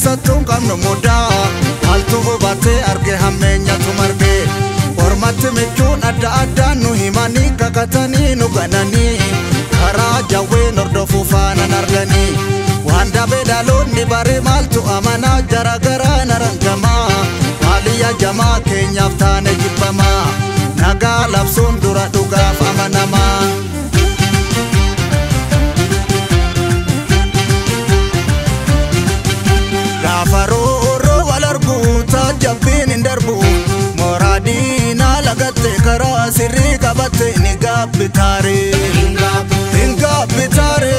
eessattuu hin qabnu mudaa. Maaltu hubatee arge hammeenyatu marge. Ormatti michuun adda addaan nu himanii kakatanii nu gananii. Karaa jawween hordofuu faanan arganii. Waan dabee dhaloonni bare maaltu amanaa jara garaa narangamaa. Maaliyyaa jamaa keenyaaf taane jibbamaa. Nagaa labsuun dura dhugaaf amanamaa. Gaafa rooroo wal arguu taajjabbiin hin darbu. Mooraa diinaa lagatte karaa sirrii qabatte ni gaabbitaare. Hin gaabbitaare.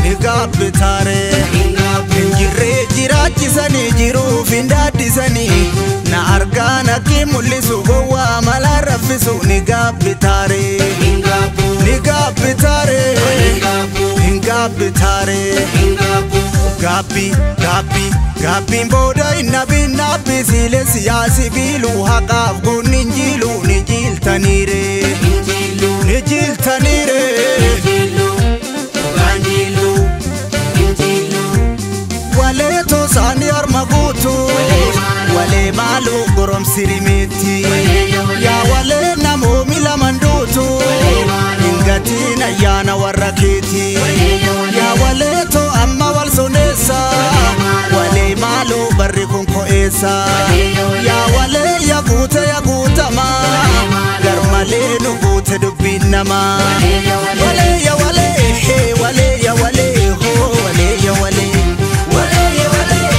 Ni gaabbitaare. Hin jirree jiraachisanii jiruuf hin daaddisanii. Na argaa natti mul'isu gowwaa malaa raffisu ni gaabbitaare. Ni gaabbitaare. Hin gaabbitaare. Gaabbii gaabbii gaabbiin booda hin nabiin naabbii siilee siyaasi biiluu haqaaf goonni hin jiiluu ni jiiltaniire. Ni jiiltaniire. Walee toosaanii harma guutuu. Walee maaloo goromsi rimeetti. Yaa walee namoomi lamaan duutu. Hin gatiin ayyaana warra keeti. Yaa walee too amma wal soneessa. Walee maaloo barri kun ko'eessa. Yaa walee yaa guute yaa guutamaa. Garmalee nu guute dubbiin namaa. Walee yaa walee hee walee yaa walee hoo walee yaa walee. Walee yaa walee.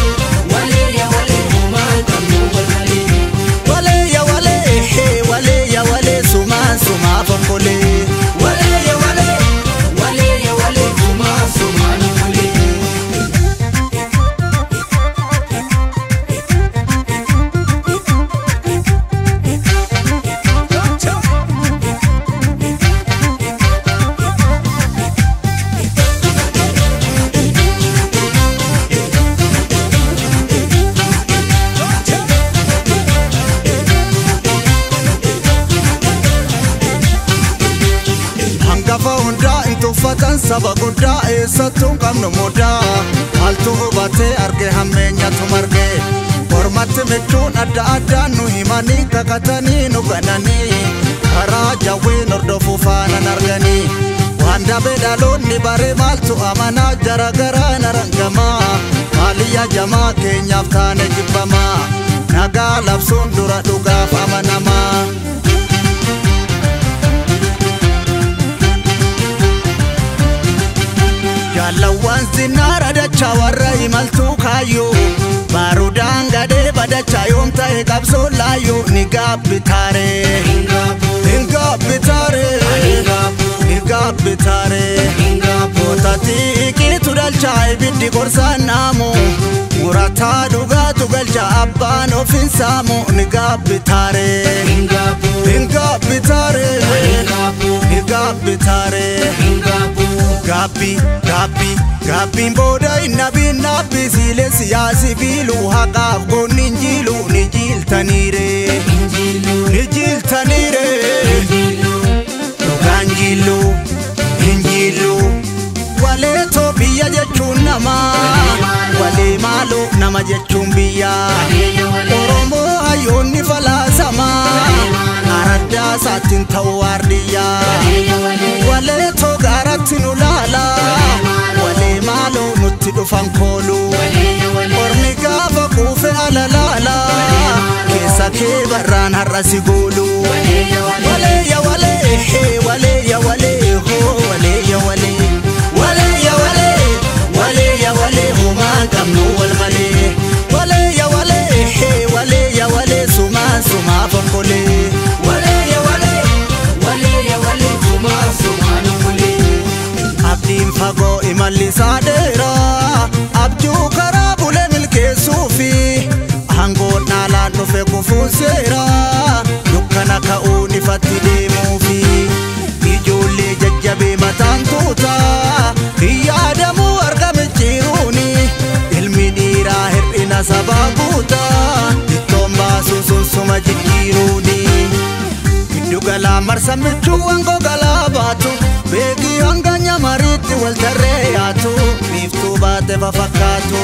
Walee yaa walee hee walee yaa walee sumaa sumaa fonkolee. Walee yaa walee. Hangafa hundaa hin tuffatan saba guddaa eessattuu hin qabnu mudaa. Maaltu hubatee arge hammeenyatu marge. Ormatti michuun adda addaan nu himanii kakatanii nu gananii. Karaa jawween hordofuu faanan arganii. Waan dabee dhaloonni bare maaltu amanaa jara garaa narangamaa. Maaliyyaa jamaa keenyaaf taane jibbamaa. Nagaa labsuun dura dhugaaf amanamaa. Jaalawwan sinnaara dachaa warra imaltuu kaayyoo. Baarudaan gadhee badachaa yoom ta'e qabsoo laayyoo ni gaabbitaare. Hin gaabbitaare. Ni gaabbitaare. Goota xiiqiitu dhalchaa ibiddi gorsaan naamu. Murataa dhugaatu galcha abbaan of hin saamu ni gaabbitaare. Hin gaabbitaare. Ni gaabbitaare. Gaabbii gaabbii gaabbiin booda hin nabiin naabbii siilee siyaasi biiluu haqaaf goonni hin jiiluu ni jiiltaniire. Ni jiiltaniire. Dhugaan jiiluu hin jiiluu. Walee too biyya jechuun namaa. Walee maaloo nama jechuun biyya. Oromoo hayyoonni falaasamaa. Araddaa isaatiin ta'uu waardiyyaa. Walee too gaaratti nu laala. Walee maaloo nutti dhufan koolu. Ormi gaafa kuufe ala laala. Keessa kee barraan har'a si goolu. Walee yaa walee hee walee yaa walee hoo walee yaa walee. Walee yaa walee walee yaa walee homaa qabnu wal malee. Walee yaa walee hee walee yaa walee sumaa sumaa fonkolee. Walee yaa walee. Abdiin fagoo imalli isaa dheeraa. Abjuu karaa bulee milkeessuufi. Aangoon dhaalaan dhufe kufuun seeraa. Dukkana ka'uun ifatti deemuufi. Ijoollee jajjabee mataan tuutaa. Hin yaadamuu argame jiruuni. Ilmi dhiiraa hir'ina sabaa guutaa. Ittoon baasuu sun suma jijjiiruuni. Giddu galaa marsa michuuwwan gogalaa baatu. Beekii hanga nyamariitti wal tarree yaatu. Biiftuu baate fafakkaatu.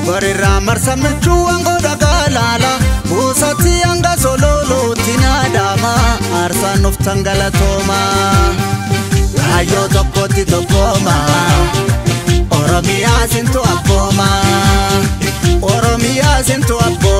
Mogorirraa marsa milchuuwwan godha galaala buusatti hanga sololootti naadama aarsaan nuftan galatooma. Kaayyoo tokkotti tokkooma Oromiyaa sintu abbooma Oromiyaa sintu abbooma.